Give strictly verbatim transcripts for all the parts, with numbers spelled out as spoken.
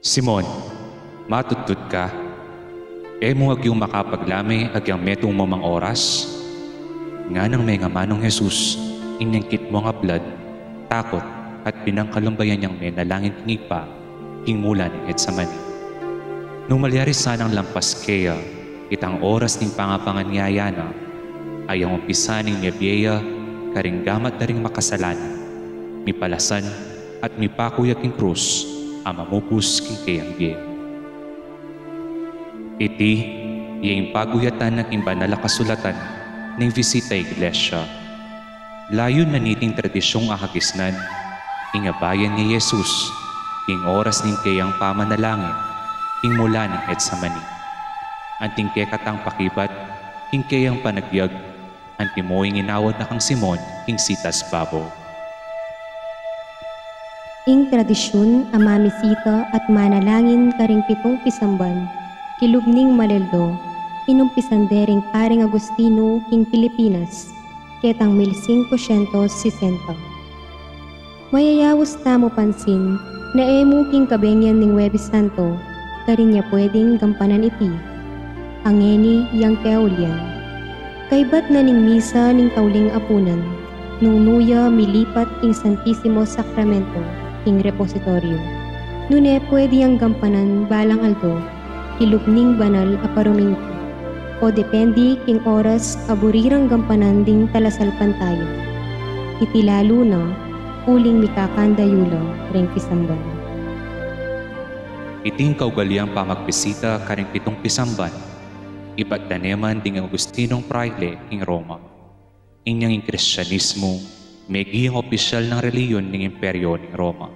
"Simon, matudtud ka? E mu agyu makapaglame agyang metung mu mang oras?" Nganang mengamanung Jesus, inyangkit mu ang ablad, takut, at binangkalumbayan yang menalangin king Ibpa, king mula ning Getsemani. Nung malyari sanang lampas keya itang oras ning pangapanganiaya na, ayang umpisa ning mebie ya karing gamat da ring makasalanan, mipalasan at mipaku ya king krus a mamupus king keyang bie. Iti ya ing paguyatan na king Banal a Kasulatan ning Visita Iglesia. Layun na niting tradisyung akagisnan, ing abayan nang Jesus king oras ning keyang pamanalangin king mula ning Getsemani. Anting kekatang pakibat king keyang panagyag, antimo ing inawad na kang Simon king sitas babo. Ing tradisyun a mamisita at manalangin karing pitung pisamban kilub ning mal-aldo, inumpisan de ring Paring Agustino king Pilipinas ketang mil singko syentos sesenta. Mayayaus tamu pansin na e mu king kabengyan ning Huwebes Santo karin ya pwedeng gampanan iti. Ngeni yang keulian. Kaibat na ning misa ning tauling apunan, nung nu ya milipat ing Santisimo Sakramento king repositoryo, nune pwede yang gampanan balang aldo kilub ning banal a parumingki, o depende king oras a buri rang gampanan ding talasalpantaya. Iti lalu na uling mikakandayula reng pisamban. Iting kaugaliang pamagbisita karing pitung pisamban, ibat da neman ding Agustinong praile king Roma. Inyang ing Kristianismu meging opisyal nang relihiyon ning Imperyo ning Roma,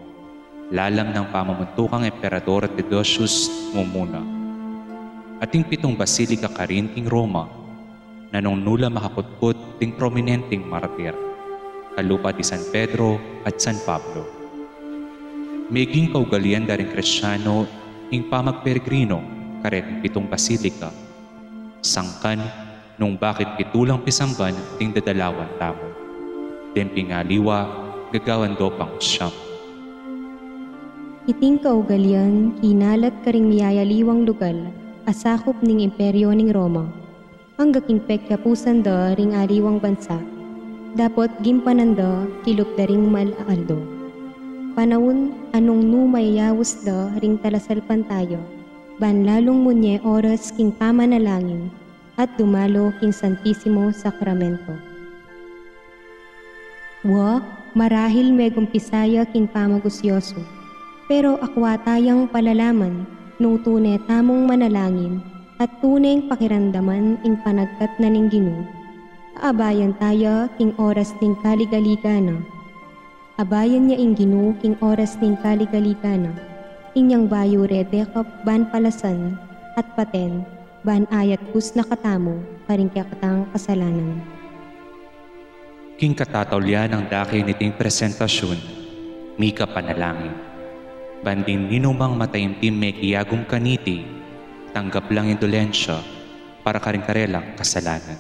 lalam nang pamamuntukang Emperador Theodosius Mumuna. Ating pitung basilika karin king Roma, na nung nu la makakutkut ding prominenteng martir, kalupa di San Pedro at San Pablo. Meging kaugalian da ring Kristiano ing pamagperegrino kareting pitung basilika, sangkan nung bakit pitu lang pisamban ding dadalawan tamu. Deng pingaliwa, gagawan do pang siyam. Iting kaugalian kinalat karing miyayaliwang lugal a sakup ning Imperyo ning Roma, angga king pekyapusan da ring aliwang bansa, dapot gimpanan da kilub da ring mal a aldo. Panaun a nung nu mayayaus da ring talasalpantaya ban lalung munye oras king pamanalangin at dumalo king Santisimo Sakramento. Wa, marahil megumpisa ya king pamagusyosu, pero akwa tayang palalaman nung tune tamung manalangin at tuneng pakiramdaman ing panagkat na ning Ginu, aabayan taya king oras ning kaligaligan na. Abayan ya ing Ginu king oras ning kaligaligan na, inyang bayu re dekap ban palasan at paten ban ayat kusna katamu karing kekatang kasalanan. King katataulian nang dake niting presentasyun, mika panalangin ban ding ninumang mataimtim mekiagum kaniti, tanggap lang indulensya para karing karelang kasalanan.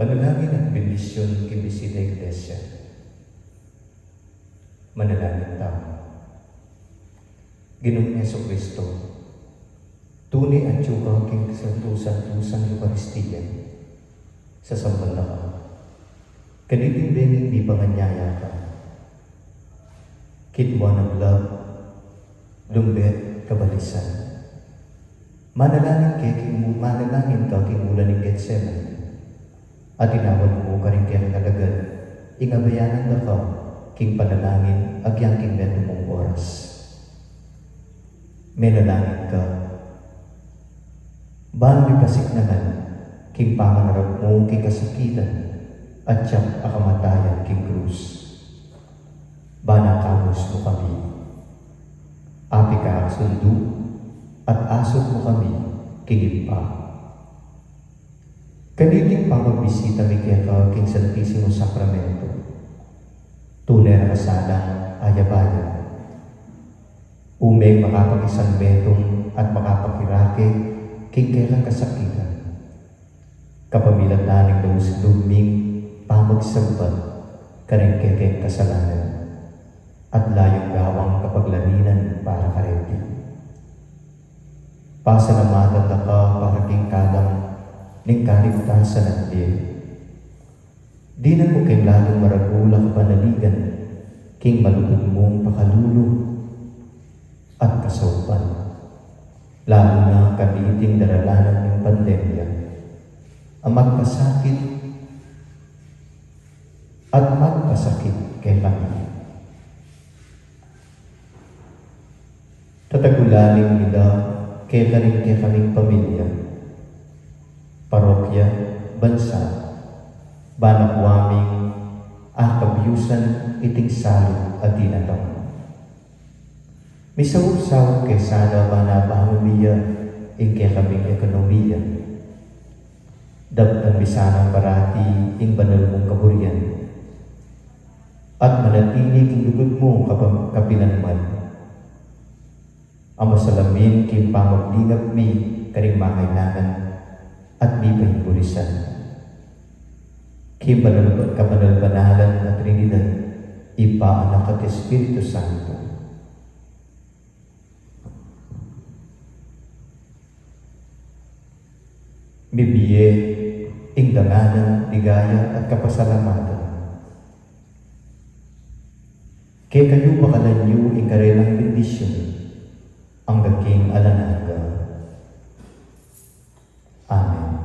Panalangin at bendisyun king bisita iglesia. Manalangin tamu. Ginung Jesucristo, tune atyu ka king kasantu-santusan Eukaristia, sasamban da ka. Kaniting benging mipanganyaya ka, kitwa na blab, lumbet kabalisan. Manalangin ke king mu-, manalangin ka king mulan ning Getsemani. At inawad mu karing kekang alagad, ing abayanan da ka king panalangin agyang king metung mung oras. Menalangin ka, ban mipasiknangan king pamanarap mu king kasakitan at tiyak a kamatayan king krus. Ban akabus mu kami, apikasundu at asut mu kami king Ibpa. Kaniting pamagbisita mi keka king Santisimo Sakramento, tune ra ka sanang ayabayan. Umeng makapakisanmetung at makapakirake king kekang kasakitan, kapamilatan ning daus lub ming pamagsagbat karing kekeng kasalanan at layung gawang kapaglarinan para kareti. Pasalamatan da ka para king kalam ning kaligtasan at bie. Dinan mu keng lalung maragul a kapanaligan king malugud mung pakalulu at kasaupan, lalu na kaniting daralanan ning pandemya a magpasakit at magpasakit kekami. Tatagulaling mi la kekaring kekaming pamilya, parokya, bansa, ban akua ming akabyusan iting salu a dinatang. Misaup-saup ke sana ban abangun mi ya ing kekaming ekonomiya. Daptan mi sanang parati ing banal mung kaburian at manatili king lugud mu kapam-, kapilanman. A masalamin king pamaglingap mi karing mangailangan at mipaiburisan. King banal-, kabanal-banalan a Trinidad, Ibpa, Anak, at Espiritu Santo. Mibie ing danganan, ligaya, at kapasalamatan kekayu, bakalan yu ing karelang bendisyun angga king alang angga. Amen.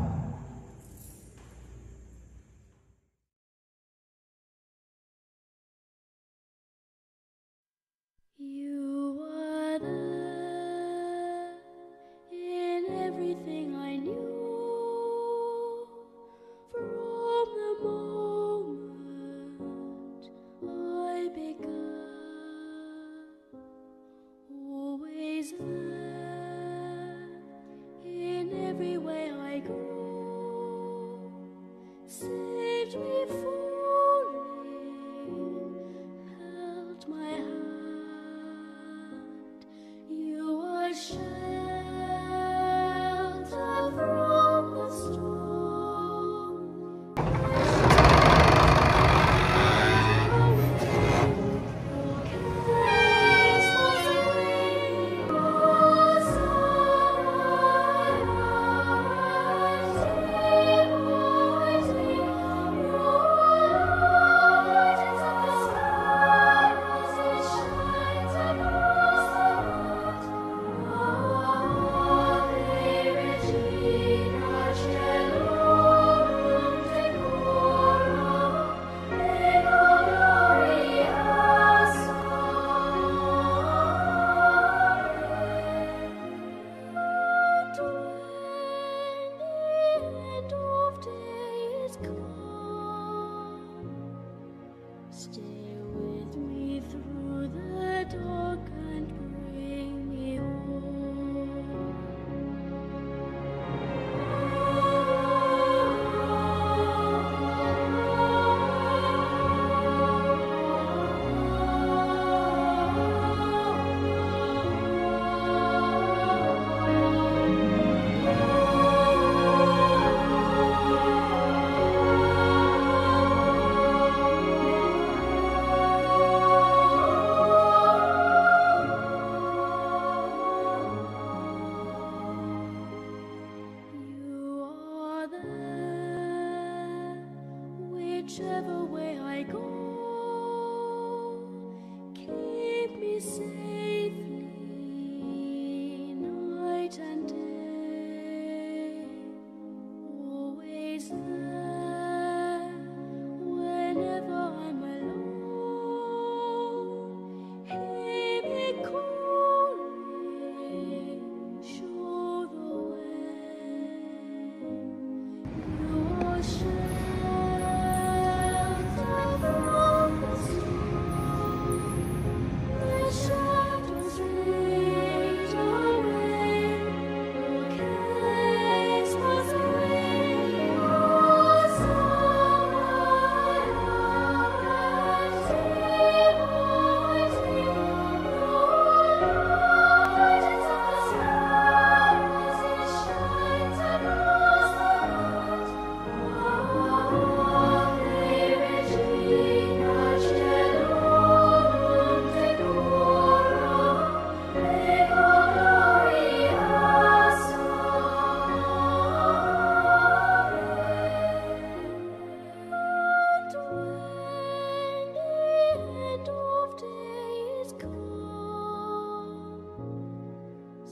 You are there in everything I knew, from the moment I began. Always there in every way I grew, saved me fully, held my hand. You are shelter from the storm.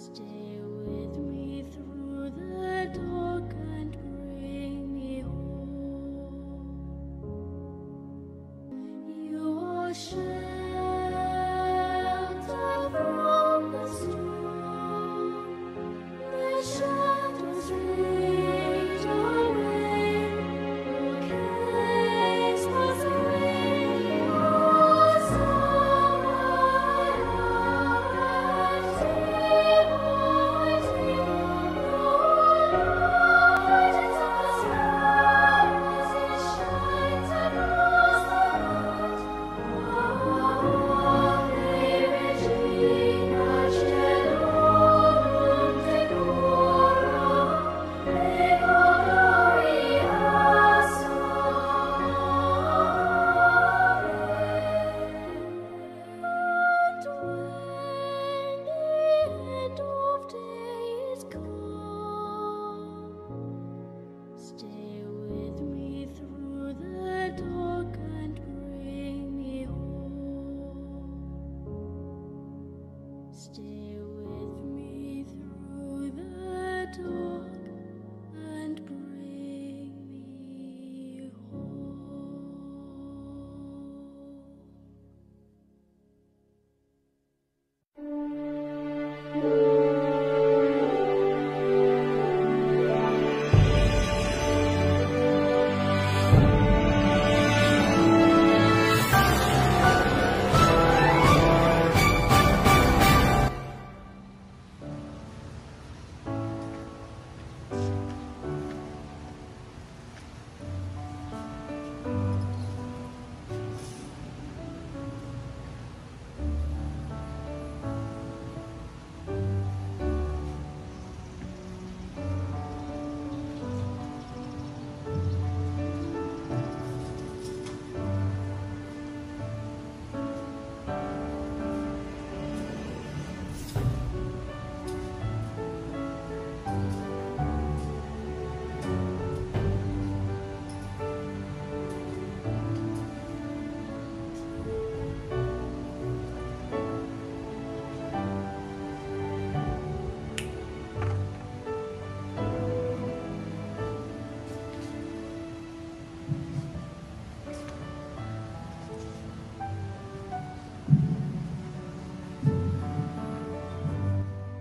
Stay with me through the dark and bring me home. You are shelter from the storm. The shadows fade away. Your gaze was great. You saw my heart. And when the end of days come, stay with me through the dark and bring me home. Stay with me through the dark and bring me home.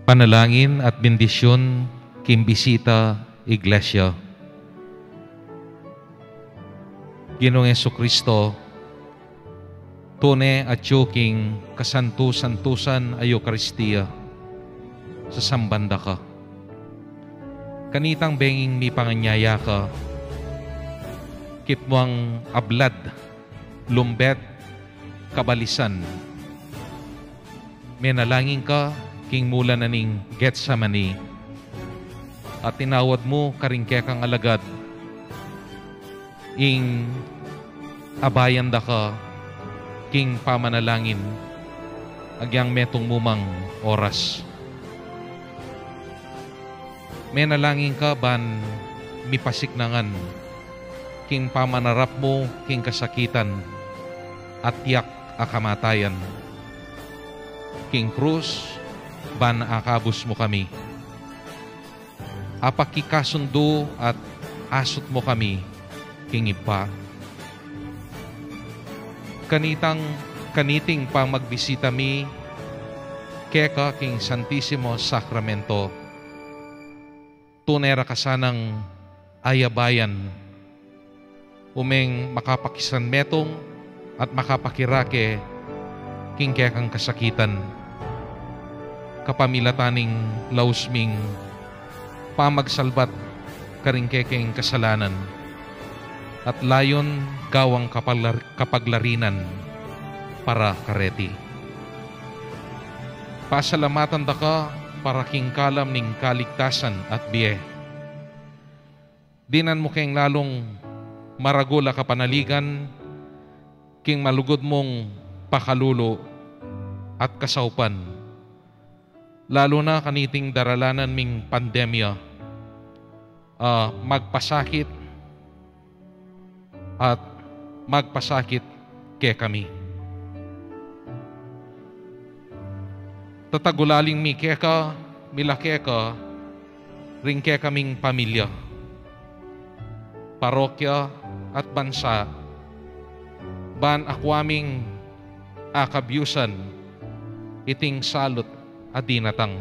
Panalangin at bendisyun king bisita iglesia. Ginung Jesucristo, tune atyu king kasantu-santusan a Eukaristia, sasamban da ka. Kanitang benging mipanganyaya ka, kit muang ablad, lumbet, kabalisan. Menalangin ka king mula na ning Getsemani, at tinawad mu karing kekang alagad ing abayan da ka king pamanalangin agyang metung mu mang oras. Menalangin ka ban mipasiknangan king pamanarap mu king kasakitan at tiyak a kamatayan. King krus, ban akabus mu kami. Apakikasundu at asut mu kami king Ibpa. Kanitang, kaniting pamagbisita mi keka king Santisimo Sakramento, tune ra ka sanang ayabayan, umeng makapakisanmetung at makapakirake king kekang kasakitan, kapamilatan ning laus ming pamagsalbat karing kekeng kasalanan, at layun gawang kapaglar-, kapaglarinan para kareti. Pasalamatan da ka para king kalam ning kaligtasan at bie. Dinan mu keng lalung maragul a kapanaligan king malugud mung pakalulu at kasaupan, lalu na kaniting daralanan ming pandemya, a magpasakit at magpasakit kekami. Tatagulaling mi keka milake ka ring kekaming pamilya, parokya at bansa, ban akua ming akabyusan iting salut a dinatang.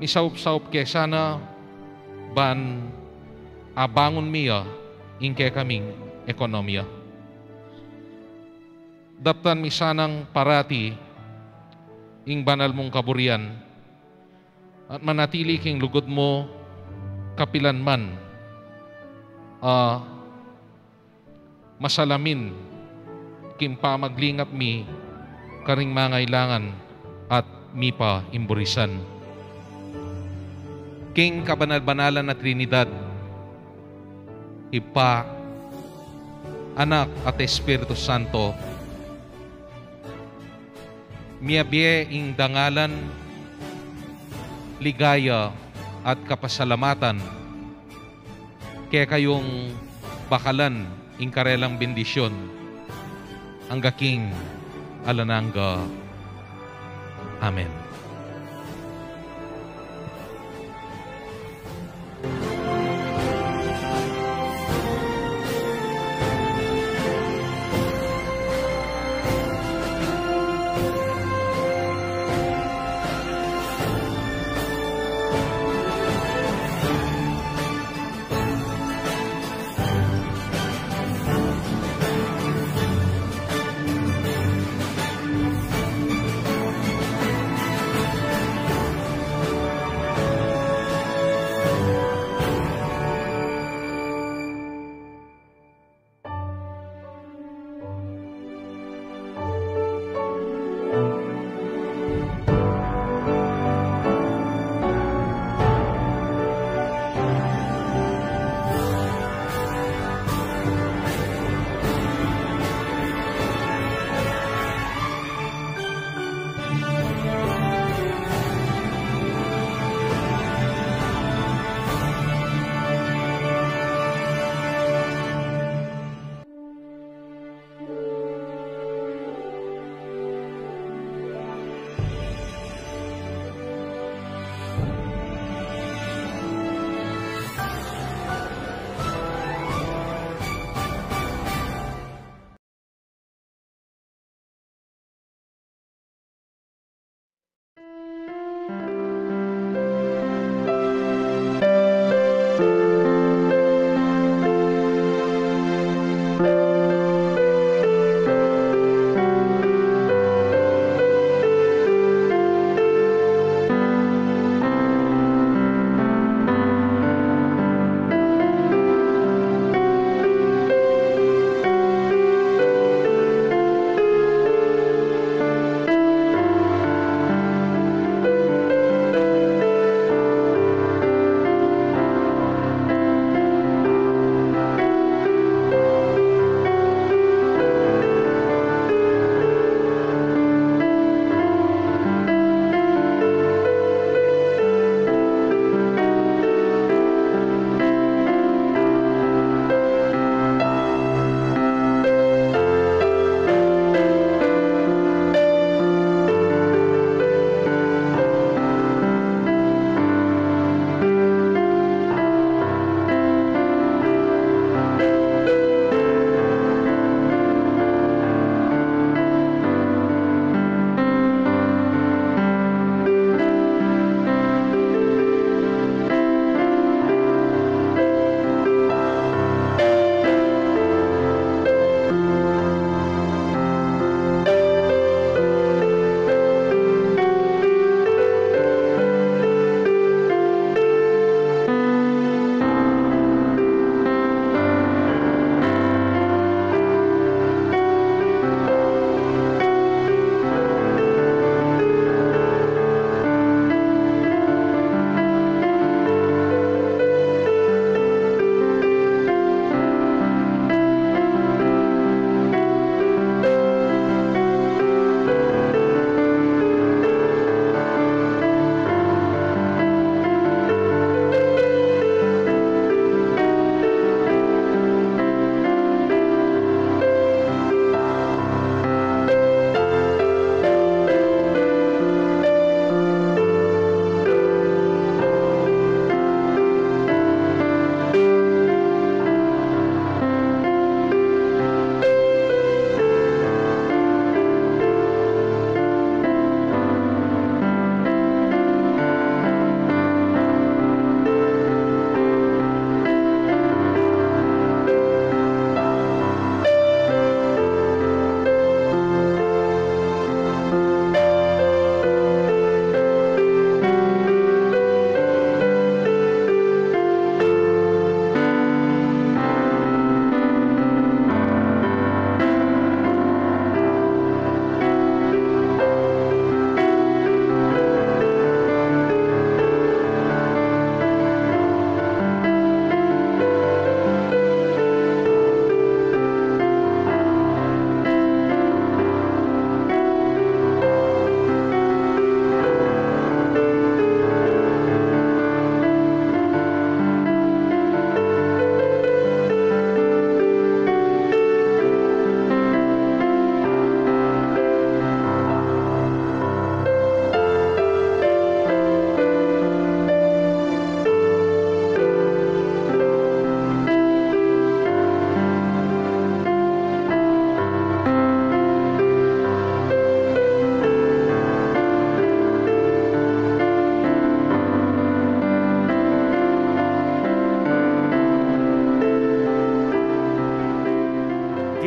Misaup-saup ke sana ban abangun mi ya ing kekaming ekonomiya. Daptan mi sanang parati ing banal mung kaburian at manatili king lugud mu kapilan man a masalamin king pamaglingap mi karing mangailangan at mipaimburisan. King kabanal-banalan a Trinidad, Ibpa, Anak, at Espiritu Santo, miyabie ing dangalan, ligaya, at kapasalamatan kekayung bakalan ing karelang bendisyun angga king alang angga. Amen.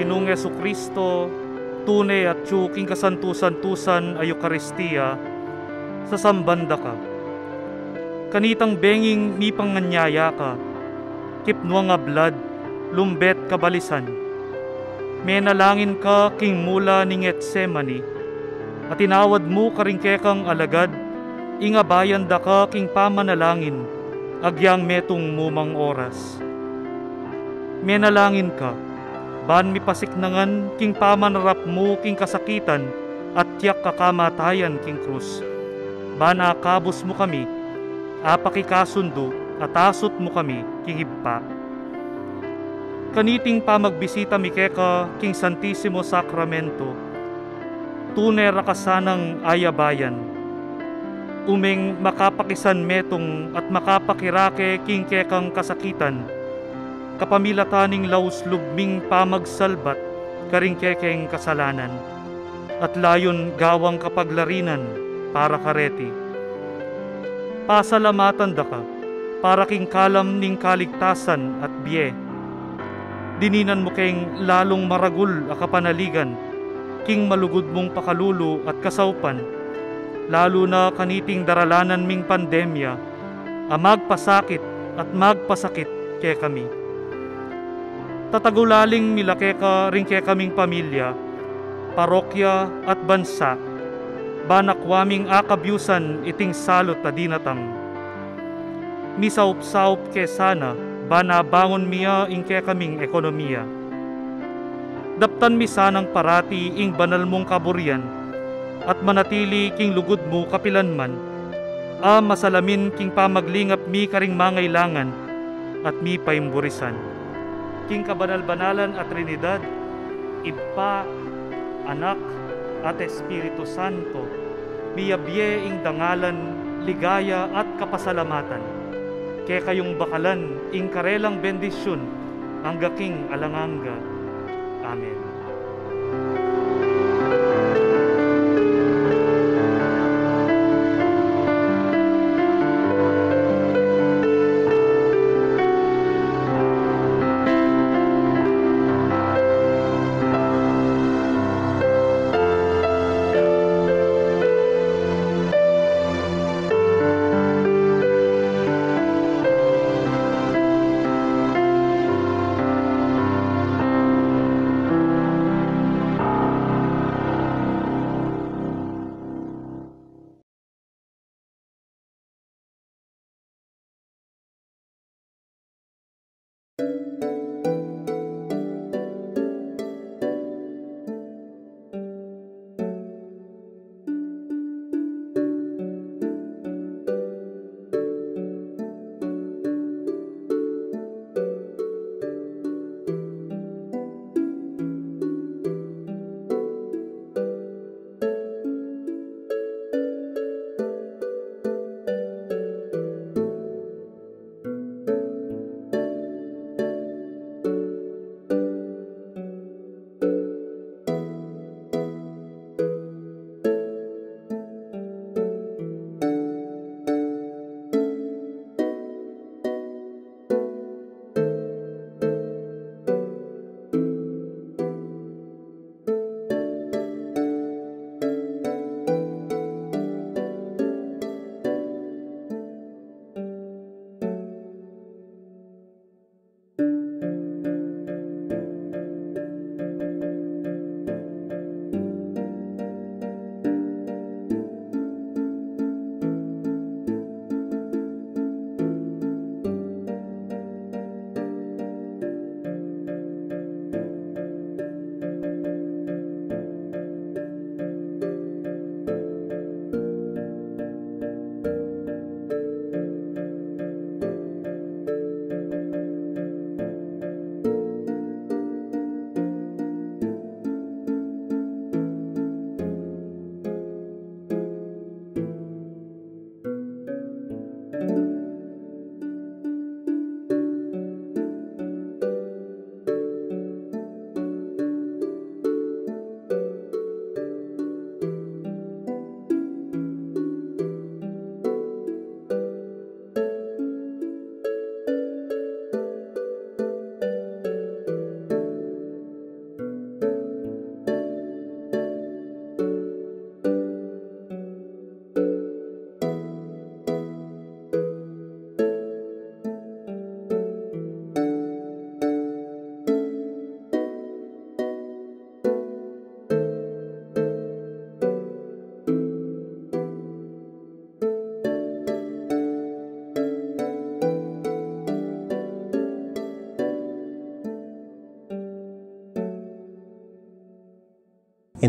Ginung Jesucristo, tune atyu king kasantu-santusan a Eukaristia, sasamban da ka. Kanitang benging mipanganyaya ka, kipnuang ablad, lumbet kabalisan. Menalangin ka king mula ning Getsemani, a tinawad mu karing kekang alagad, ing abayan da ka king pamanalangin, agyang metung mu mang oras. Menalangin ka, ban mipasiknangan king pamanarap mu king kasakitan at tiyak a kamatayan king krus. Ban akabus mu kami, apakikasundu, at asut mu kami king Ibpa. Kaniting pamagbisita mi keka king Santisimo Sakramento, tune ra ka sanang ayabayan. Umeng makapakisanmetung at makapakirake king kekang kasakitan, kapamilatan ning laus lub ming pamagsalbat karing kekeng kasalanan, at layun gawang kapaglarinan para kareti. Pasalamatan da ka para king kalam ning kaligtasan at bie. Dininan mu keng lalung maragul a kapanaligan king malugud mung pakalulu at kasaupan, lalu na kaniting daralanan ming pandemya a magpasakit at magpasakit kekami. Tatagulaling mi la keka ring kekaming pamilya, parokya at bansa, ban akua ming akabyusan iting salut a dinatang. Misaup-saup ke sana, ban abangun mi ya ing kekaming ekonomiya. Daptan mi sanang parati ing banal mung kaburian, at manatili king lugud mu kapilanman, a masalamin king pamaglingap mi karing mangailangan at mipaimburisan. King kabanal-banalan a Trinidad, Ibpa, Anak, at Espiritu Santo, miyabie ing dangalan, ligaya, at kapasalamatan. Kekayung bakalan ing karelang bendisyun, angga king alang angga. Amen.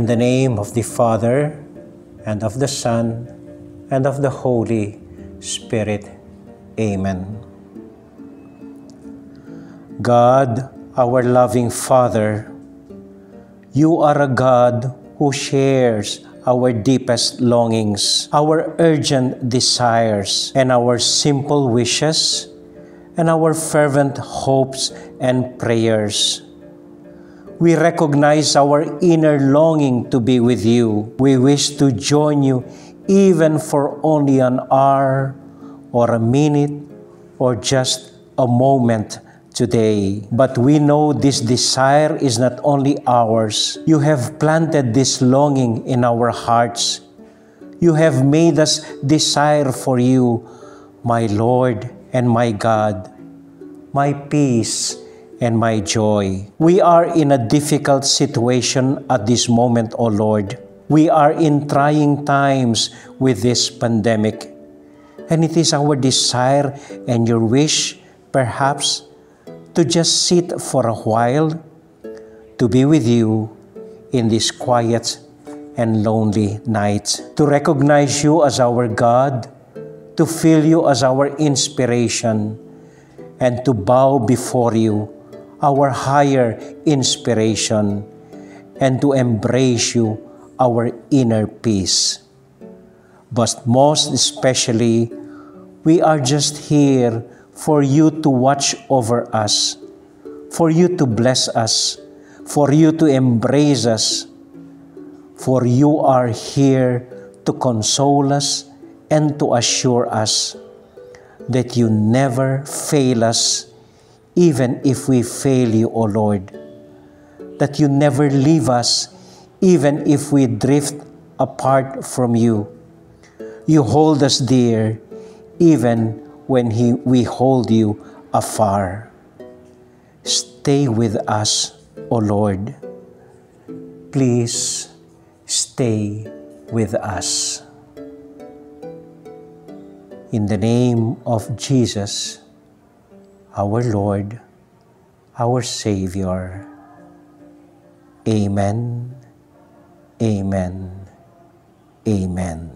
In the name of the Father, and of the Son, and of the Holy Spirit. Amen. God, our loving Father, you are a God who shares our deepest longings, our urgent desires, and our simple wishes, and our fervent hopes and prayers. We recognize our inner longing to be with you. We wish to join you even for only an hour or a minute or just a moment today. But we know this desire is not only ours. You have planted this longing in our hearts. You have made us desire for you, my Lord and my God, my peace and my joy. We are in a difficult situation at this moment, O Lord. We are in trying times with this pandemic. And it is our desire and your wish, perhaps, to just sit for a while, to be with you in this quiet and lonely night, to recognize you as our God, to feel you as our inspiration, and to bow before you, our higher inspiration, and to embrace you, our inner peace. But most especially, we are just here for you to watch over us, for you to bless us, for you to embrace us, for you are here to console us and to assure us that you never fail us, even if we fail you, O Lord, that you never leave us, even if we drift apart from you. You hold us dear, even when he, we hold you afar. Stay with us, O Lord. Please stay with us. In the name of Jesus, our Lord, our Savior. Amen, amen, amen.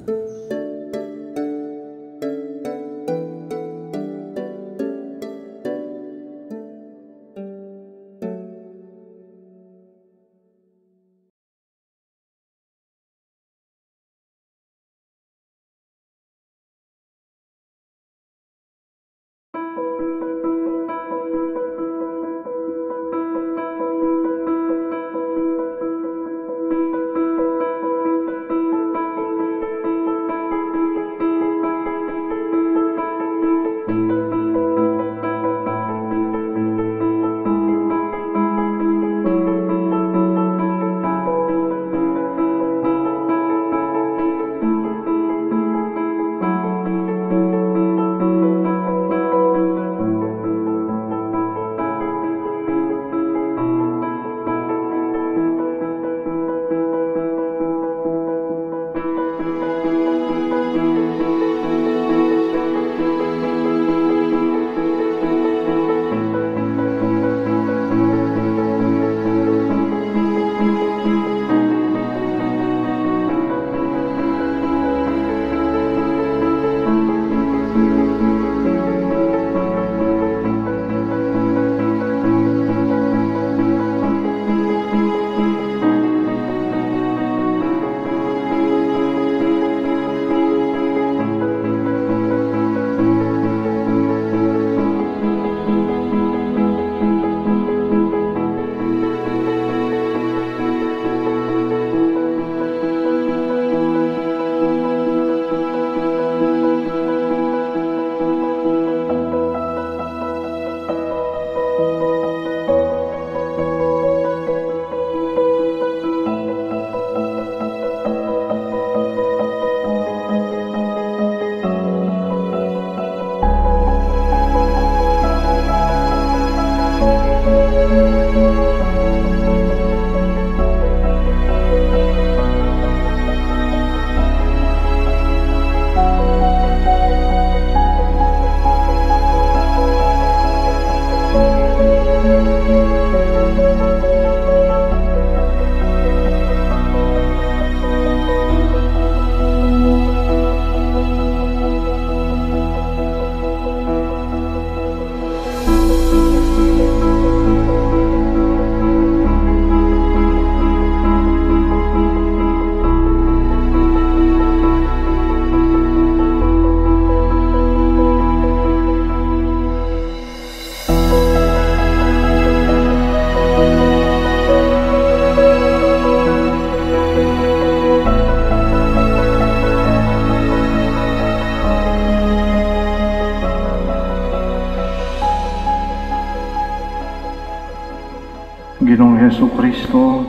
Jesucristo,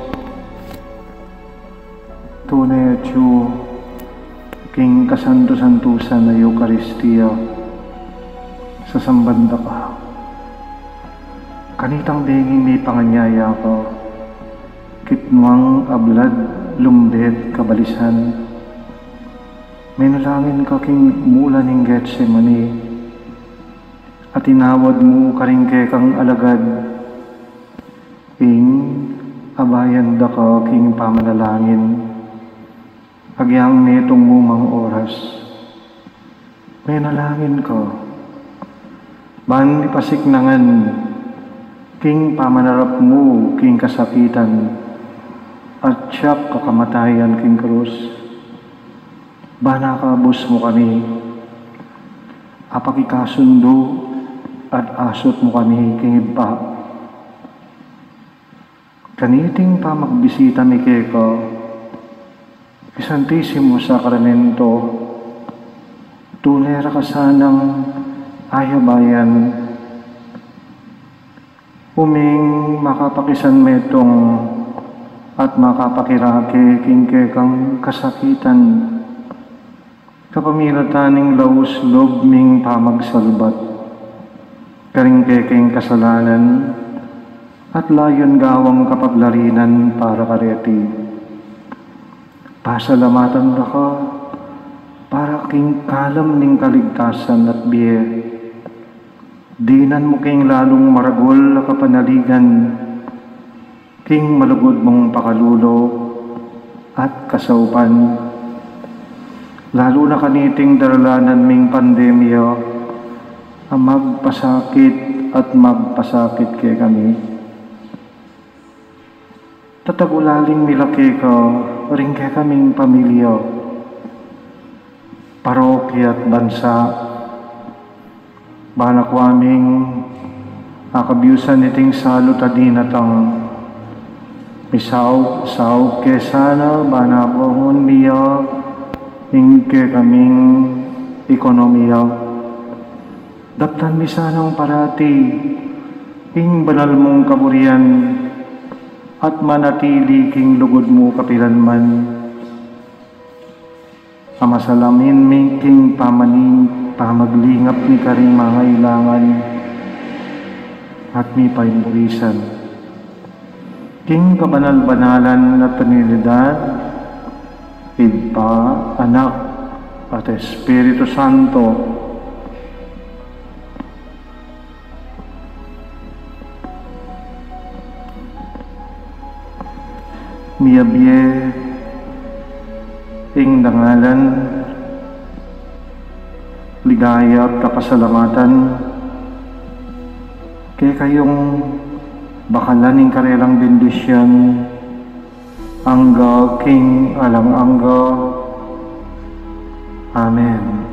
tune atyu king kasantu-santusan a Eukaristia, sasamban da ka. Kanitang benging mipanganyaya ka, kitmang ablad lumbet kabalisan, menalangin ka king mula ning Getsemani, a tinawad mu karing kekang alagad, ing abayan da ka king pamanalangin, agyang metung mu mang oras. Menalangin ka, ban mipasiknangan king pamanarap mu king kasakitan, at siyak kakamatayan king krus. Ban akabus mu kami, apakikasundu at asut mu kami king Ibpa. Kaniting pamagbisita mi keka king Santisimo Sakramento, tune ra ka sanang ayabayan, uming makapakisan metung at makapakirake king kekang kasakitan, kapamilatan ning laus lub ming pamagsalbat karing kekeng kasalanan, at layun gawang kapaglarinan para kareti. Pasalamatan da ka para king kalam ning kaligtasan at bie. Dinan mu king lalung maragul a kapanaligan king malugud mung pakalulu at kasaupan, lalu na kaniting daralanan ming pandemya a magpasakit at magpasakit kekami. Tatagulaling mi la keka ring kekaming pamilya, parokya at bansa. Ban akwa ming akabiusan iting salu a dinatang, misaup-saup ke sana ban abuangun mi ya ing kekaming ekonomiya. Daptan mi sanang parati ing banal mung kaburian at manatili king lugud mu kapilanman. A masalamin mi king pamaning pamaglingap mi karing mangailangan at mipaimurisan king kabanal-banalan a Trinidad, Ibpa, Anak, at Espiritu Santo. Miyabie ing dangalan, ligaya at kapasalamatan kekayung bakalan ing karelang bendisyun, angga king alang angga. Amen.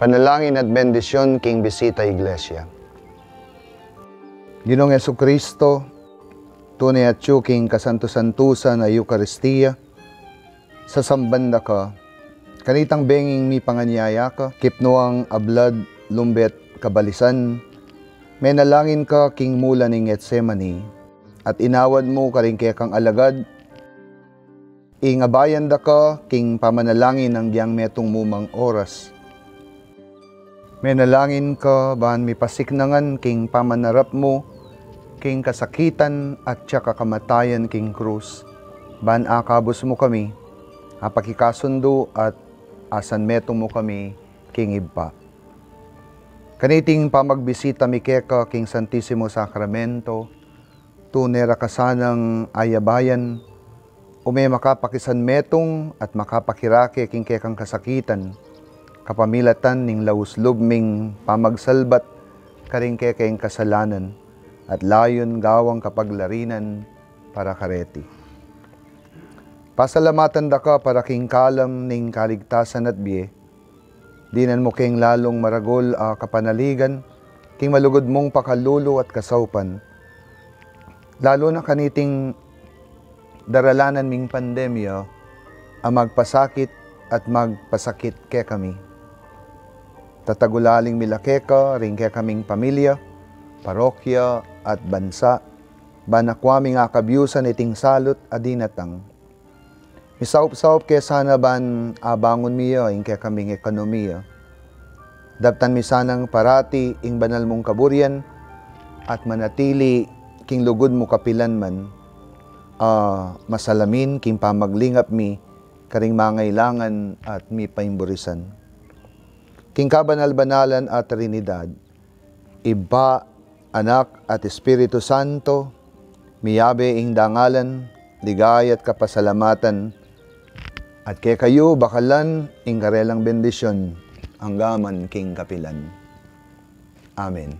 Panalangin at bendisyon king bisita iglesia. Ginung Jesucristo, tune atyu king kasantu-santusan a Eukaristia, sasamban da ka, kanitang benging mipanganyaya ka, kipnuang ablad, lumbet, kabalisan, menalangin ka king mula ning Getsemani, at inawad mu karing kekang alagad, ing abayan da ka king pamanalangin agyang metung mu mang oras. Menalangin ka ban mipasiknangan king pamanarap mu king kasakitan at saka kamatayan king krus, ban akabus mu kami apakikasundu at asan metung mu kami king Ibpa. Kaniting pamagbisita mi keka king Santisimo Sakramento, tune ra ka sanang ayabayan, ume makapakisanmetung at makapakirake king kekang kasakitan, kapamilatan ning laus lub ming pamagsalbat karing kekeng kasalanan, at layun gawang kapaglarinan para kareti. Pasalamatan da ka para king kalam ning kaligtasan at bie, dinan mu keng lalung maragul a kapanaligan king malugud mung pakalulu at kasaupan, lalu na kaniting daralanan ming pandemya a magpasakit at magpasakit kekami. Tatagulaling mi la keka ring kekaming pamilya, parokya, at bansa, ban akua ming akabyusan iting salut a dinatang. Misaup-saup ke sana ban abangun mi ya ing kekaming ekonomiya. Daptan mi sanang parati ing banal mung kaburian at manatili king lugud mu kapilan man, a masalamin king pamaglingap mi karing mangailangan at mipaimburisan. King kabanal-banalan a Trinidad, Ibpa, Anak, at Espiritu Santo, miyabe ing dangalan, ligaya at kapasalamatan, at kekayu bakalan ing karelang bendisyon, angga man king kapilan. Amen.